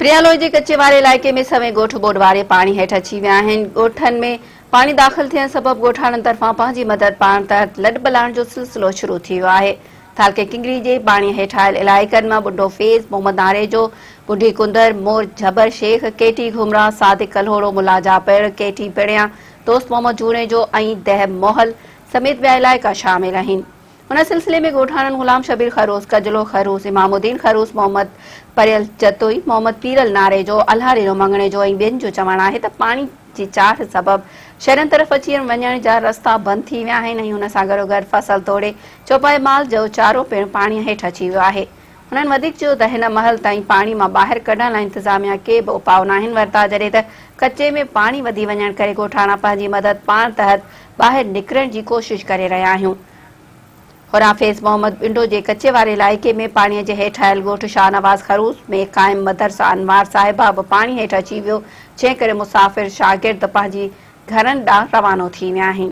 پريالوء جي ڪچي واري علائقي ۾ سوين ڳوٺ ٻوڏ واري پاڻي هيٺ اچي ويا آهن، ڳوٺن ۾ پاڻي داخل ٿيڻ سبب ڳوٺاڻن طرفان پنهنجي مدد پاڻ تحت لڏپلاڻ جو سلسلو شروع ٿي ويو آهي. تعلقي ڪنگري جي پاڻي هيٺ آيل علائقن مان ٻنڊو فيض، محمد ناريجو، ٻنڊي ڪندر، مور جھٻر شيخ، ڪيٽي گھمرا، صادق ڪلهوڙو، ملا جاپڙ، ڪيٽي پڙيان، دوست محمد جوڻيجو ۽ دهه موهل سميت ٻيا علائقا شامل آهن. ان سلسلي ۾ ڳوٺاڻن غلام شبير خروس، ڪجلو خروس، امام الدين خروس، محمد پريل جتوئي، محمد پيرل ناريجو، الهه ڏنو مڱڻيجو ۽ ٻين جو چوڻ آهي ته پاڻي جي چاڙهه سبب شهرن طرف اچي وڃڻ جا رستا بند ٿي ويا آهن ۽ ان سان گڏوگڏ فصل توڙي چوپائي مال جو چارو پڻ پاڻي هيٺ اچي ويو آهي. هنن وڌيڪ چيو ته هن مهل تائين پاڻي مان ٻاهر ڪڍڻ لاء انتظاميا ڪي به اپاء ناهن ورتا جڏهن ته ڪچي ۾ پاڻي وڌي وڃڻ ڪري ڳوٺاڻا پنهنجي مدد پاڻ تحت ٻاهر نڪرڻ جي ڪوشش ڪري رهيا آهيون. هوڏانهن فيض محمد ٻنڊو جي ڪچي واري علائقي ۾ پاڻي جي هيٺ آيل ڳوٺ شاهنواز خروس ۾ قائم مدرسه انوار صاحبه به پاڻي هيٺ اچي ويو جنهن ڪري مسافر شاگرد پنهنجي گهرن ڏانهن روانو ٿي ويا آهن.